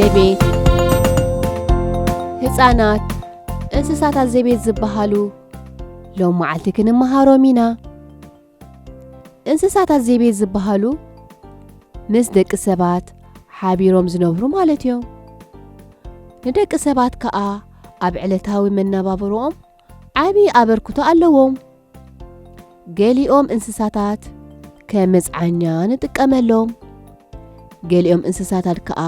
ዘቤት። ህፃናት፣ እንስሳታት ዘቤት ዝበሃሉ ሎም መዓልቲ ክንመሃሮም ኢና። እንስሳታት ዘቤት ዝበሃሉ ምስ ደቂ ሰባት ሓቢሮም ዝነብሩ ማለት እዮም። ንደቂ ሰባት ከኣ ኣብ ዕለታዊ መነባብሮኦም ዓቢ ኣበርክቶ ኣለዎም። ገሊኦም እንስሳታት ከም መጽዓኛ ንጥቀመሎም። ገሊኦም እንስሳታት ከኣ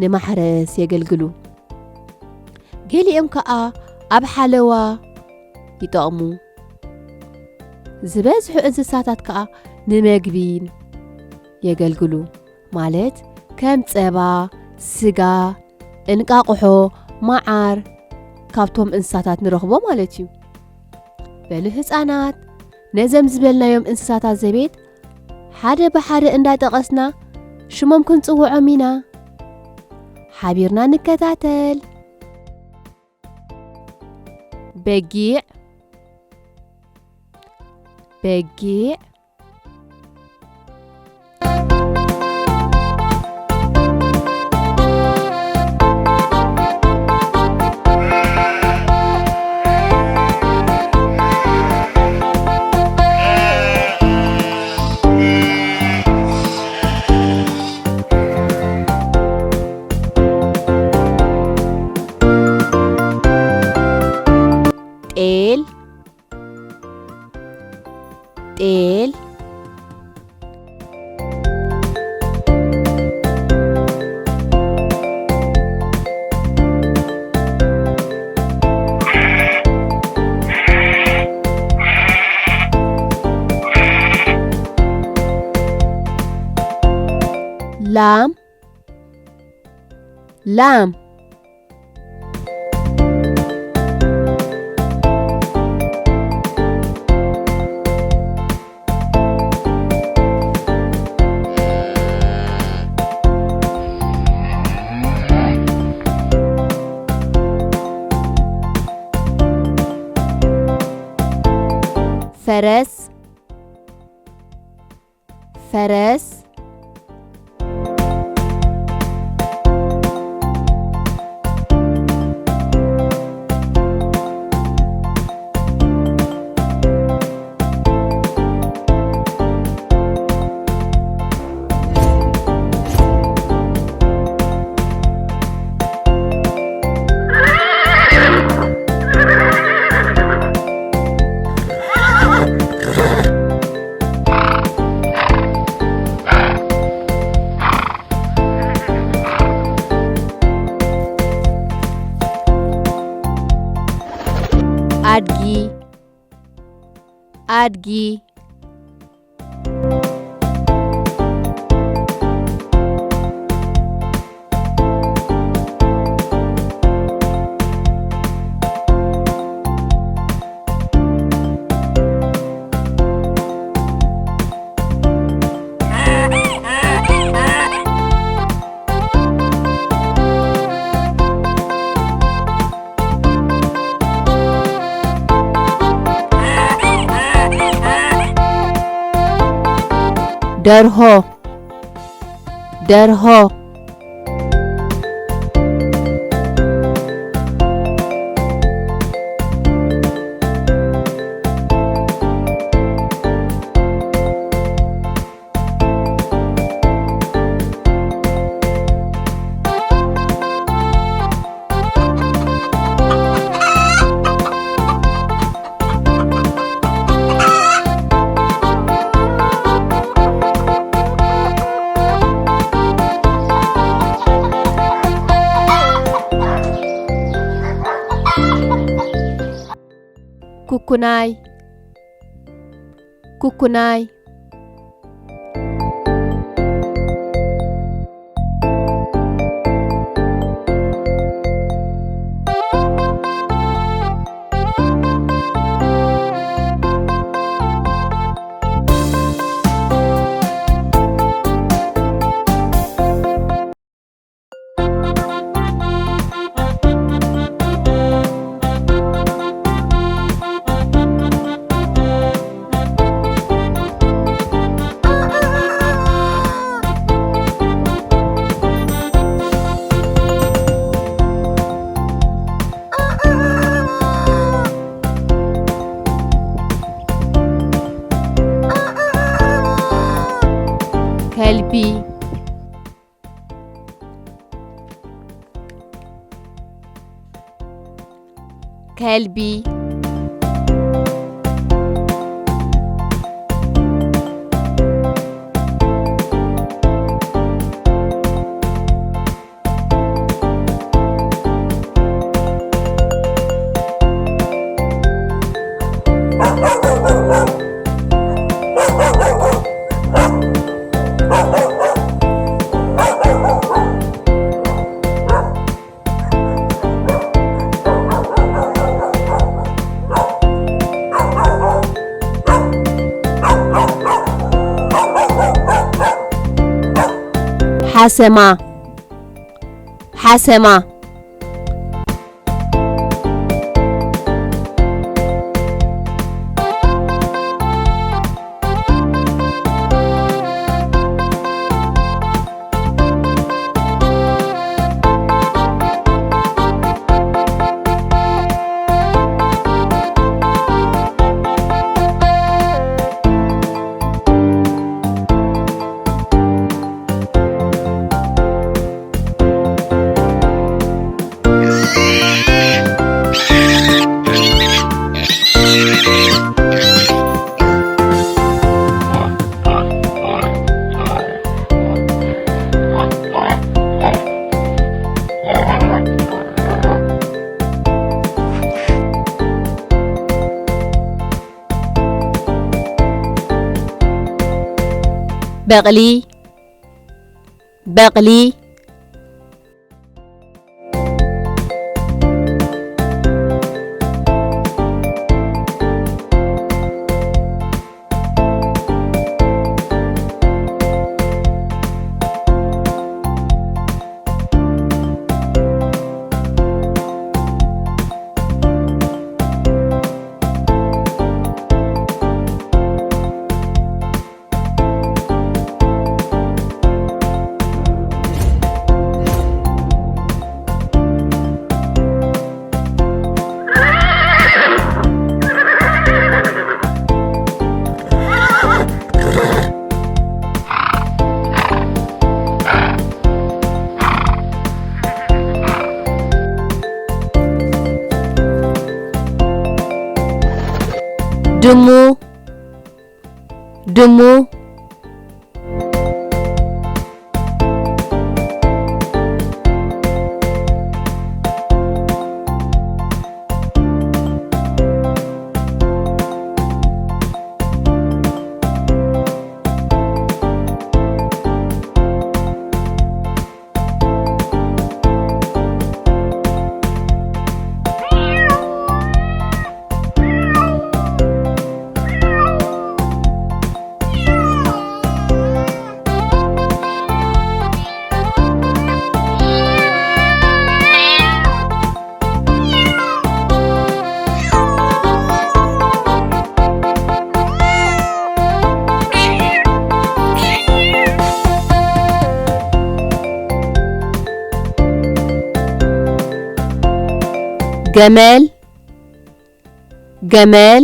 ንማሕረስ የገልግሉ። ገሊኦም ከኣ ኣብ ሓለዋ ይጠቕሙ። ዝበዝሑ እንስሳታት ከኣ ንመግቢ የገልግሉ፣ ማለት ከም ጸባ፣ ስጋ፣ እንቃቑሖ፣ መዓር ካብቶም እንስሳታት ንረኽቦ ማለት እዩ። በሉ ህጻናት፣ ነዘም ዝበልናዮም እንስሳታት ዘቤት ሓደ ብሓደ እንዳጠቐስና ሽሞም ክንጽውዖም ኢና። ሓቢርና ንከታተል። በጊዕ፣ በጊዕ። ጤል፣ ጤል። ላም፣ ላም። ፈረስ፣ ፈረስ። ኣድጊ፣ ኣድጊ። ደርሆ፣ ደርሆ። ኩኩናይ፣ ኩኩናይ። ከልቢ። ሓሰማ፣ ሓሰማ። በቕሊ፣ በቕሊ። ድሙ፣ ድሙ። ገመል፣ ገመል።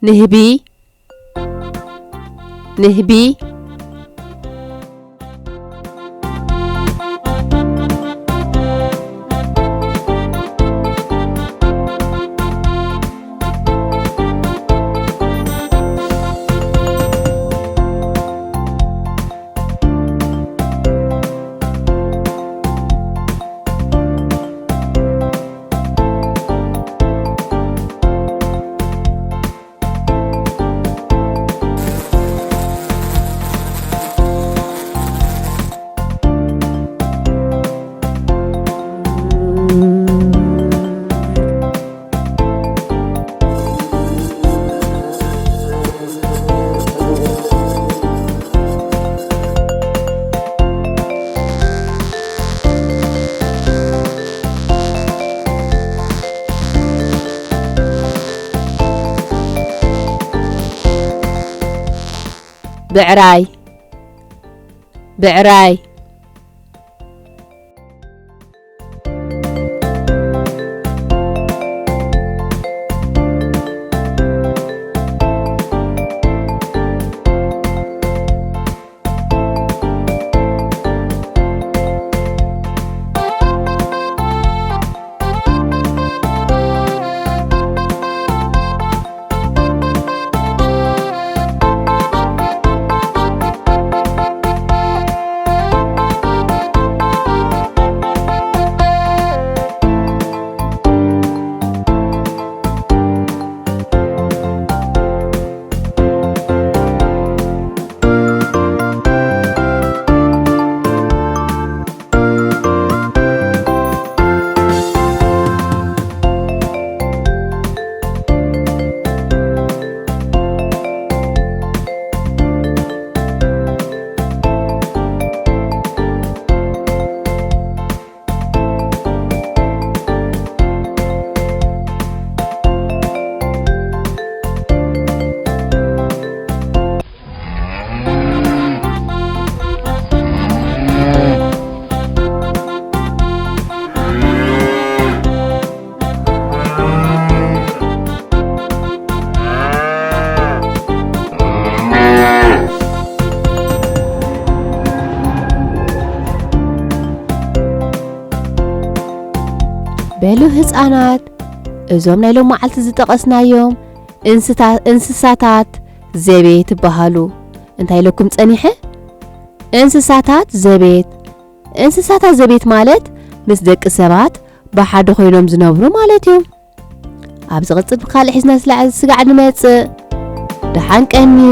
ንህቢ፣ ንህቢ። ብዕራይ፣ ብዕራይ። በሉ ህፃናት፣ እዞም ናይ ሎም መዓልቲ ዝጠቐስናዮም እንስታ-፣ እንስሳታት ዘቤት ይበሃሉ። እንታይ ኢለኩም ጸኒሐ? እንስሳታት ዘቤት። እንስሳታት ዘቤት ማለት ምስ ደቂ ሰባት ብሓደ ኮይኖም ዝነብሩ ማለት እዮም። ኣብ ዝቕጽል ብካልእ ሒዝና ስለ ስጋዕ ንመጽእ። ደሓን ቀንዩ።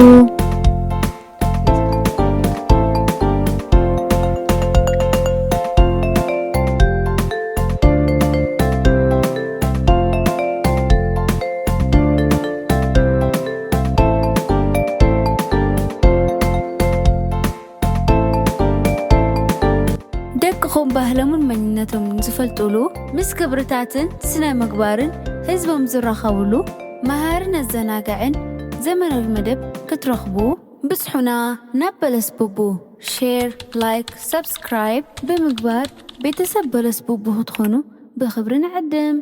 ደቅኹም ባህሎምን መንነቶምን ዝፈልጡሉ፣ ምስ ክብርታትን ስነ ምግባርን ህዝቦም ዝራኸቡሉ፣ መሃርን ኣዘናጋዕን ዘመናዊ መደብ ክትረኽቡ፣ ብጽሑና ናብ በለስ ቡቡ። ሼር፣ ላይክ፣ ሰብስክራይብ ብምግባር ቤተሰብ በለስ ቡቡ ክትኾኑ ብኽብሪ ንዕድም።